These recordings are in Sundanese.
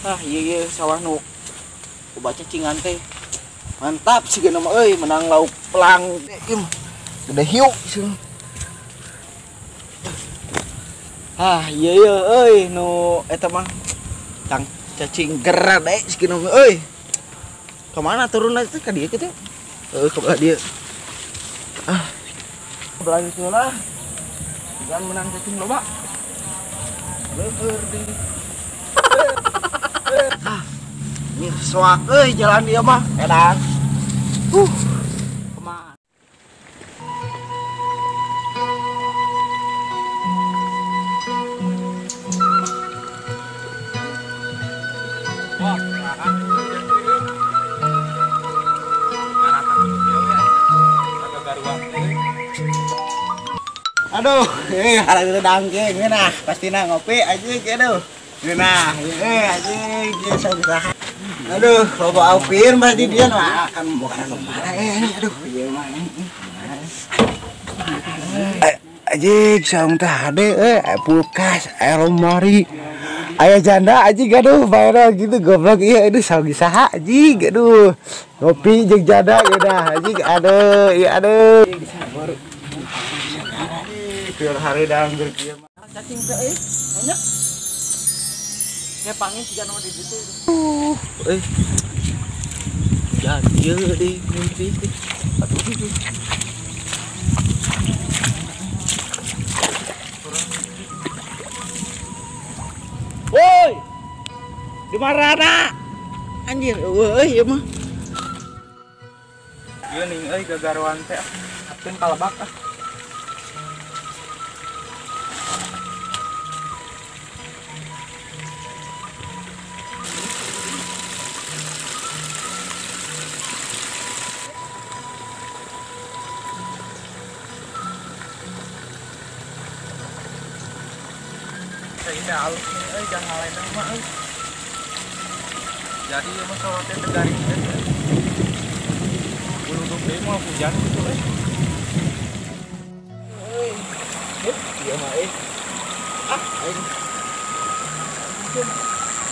Ah, iya sawah nu obat cacingan teh. Mantap sih mah euy, menang lauk pelang. Gede hiu sih. Ah, iya euy nu eta mah cang cacing gerade sih mah euy. Kemana turun teh ka dieu kitu? Heuh, ka belah dieu. Ah. Belah dieu lah. Jangan menang cacing loba. Leueur di. Ah. Ini soak euy jalan dia mah edan. Kemana? Wah, aduh, ada dangkeng nah, pastina ngopi anjing aduh. Nah, anjing biasa bisa. Aduh, loba alpin berarti dia mah akan bukan kemana ini aduh, ieu mah. Anjing saung teh hade euy, kulkas, aya lemari. Aya janda anjing aduh, viral gitu goblok ieu aduh saung saha anjing aduh. Ngopi jeung janda ieu dah anjing aduh, ieu aduh. Biar hari dang berkieu mah. Cacing teh euy, banyak. Kayak pangin siga nu di ditu. Euy. Jadi deui mimpi teh. Aduh. Woi. Di marana? Anjir, euy ieu mah. Ieu ning euy gagaruan teh. Apkeun kalebak ah. Ini alus nih, jangan ngalahin mah. Jadi ieu mah sawah teh garing teh. Buluduk deui moal hujan gitu euy. Euy. Ieu mah euy. Ah, aing.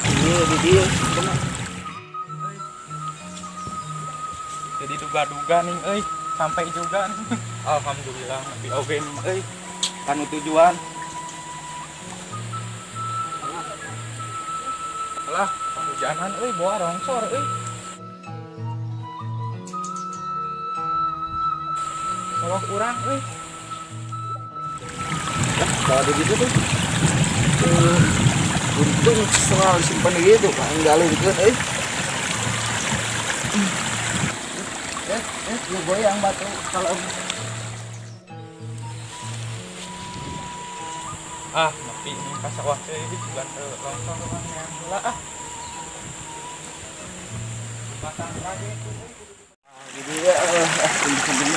Ieu di dieu bener. Jadi duga-duga nih euy, sampai juga nih. Alhamdulillah nepi oge nih euy. Kanu tujuan. Lah, hujanan euy, bawa rongsor euy. Sawah urang euy. Lah, kalau ada gitu tuh. Untung selalu simpan gitu, Pak. Enggalungkeun euy. Lu goyang batu kalau ah, nepi nih ka sawah teh bukan longsor mah yang heula ah. Pasang lagi. Ah, jadi ya tunggu.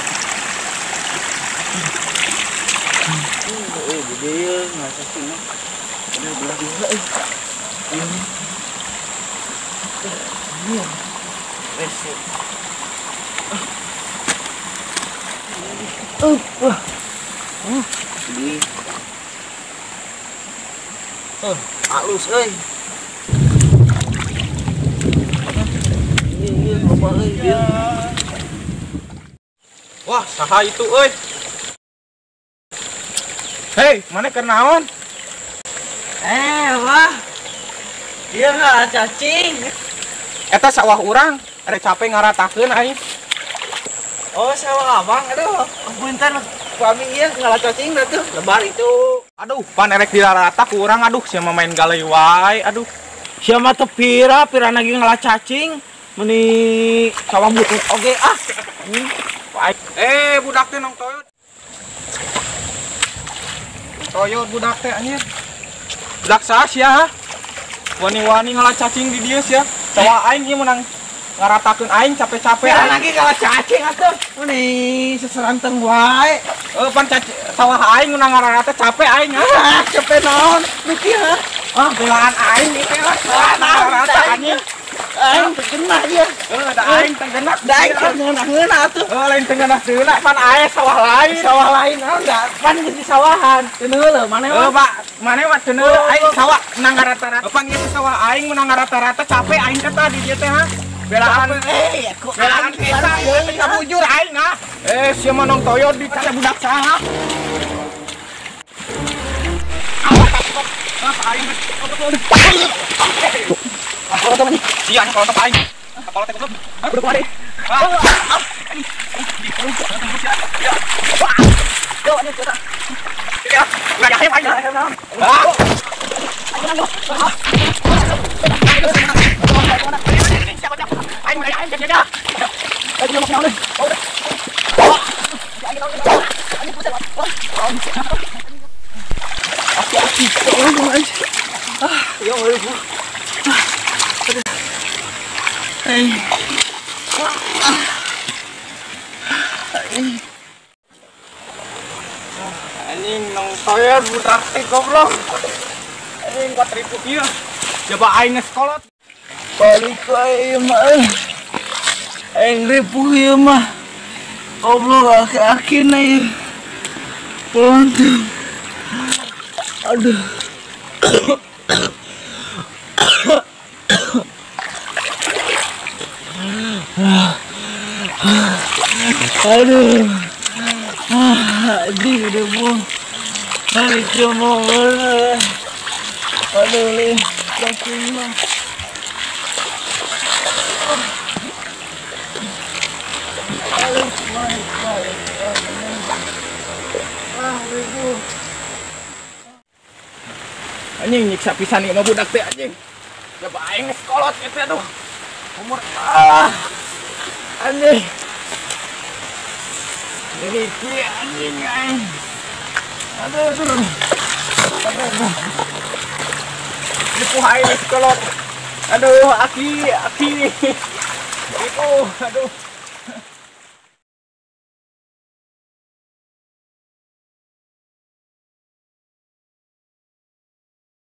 Gede ya, nggak cacing mah. Ada belah dua eh. Ini. Ini. Resep. Wah. Ini. Halus euy. Iya, loba euy dia. Wah, saha itu euy? Hei, mana keur naon? Wah. Ieu ngala cacing. Eta sawah urang, rek capek ngaratakeun aing. Oh, sawah abang, aduh, punten kami ieu ngala cacing dah tuh, lebar itu. Aduh, pan erek dirarata ku urang aduh, sia mah main galeuy wae, aduh. Sia mah teu pira, pira lagi ngala cacing, meuni sawah butut oge ah. Budak teh nong toyot. Toyot budak teh anjir. Budak saha sia? Wani-wani ngala cacing di dieu sia. Sawah aing ieu menang ngaratakeun aing capek-capek aing lagi ngala cacing atuh. Meuni seseranteng wae. Pan sawah aing menang ngararata capek aing. Ah, capek naon? Nu kieu. Ah, belaan aing ieu teh. Ngararata anjing. Aing teu genah ieu. Heuh, da aing teu genah. Da aing teu ngeunah-ngeunah atuh. Heuh, lain teu ngeunah-ngeunah pan ae sawah lain. Sawah lain naon da pan geus di sawahan. Teu neuleum maneh mah. Heuh, Pak, maneh mah teu neuleum aing sawah menang rata-rata. Pan ieu sawah aing menang rata-rata capek aing teh tadi dieu teh ha. Belaan belaan eta teu kabujur aing ah. Sia mah nong toyot di teh budak saha. Aing iya, kalau tak aing. Kalau tak goblok. Udah kemari. Ya Allah. Anjing nong toyer budak teh goblok. Anjing kuat ribu ieu. Coba aing geus kolot. Balik wae ieu mah. Aing ripuh ieu mah. Goblok aki-akina ieu. Pontung. Aduh. Aduh. Aduh, udah mau. Balik mau. Aduh, lih. Cacing mah. Balik, balik, balik. Ah, ribu. Anjing nyiksa pisan ieu mah budak teh anjing. Coba aing geus kolot kitu aduh. Umur anjing. Jadi kieu anjing aing. Aduh, aduh. Aduh. Ripuh aing geus kolot. Aduh, aki, aki. Ripuh, aduh.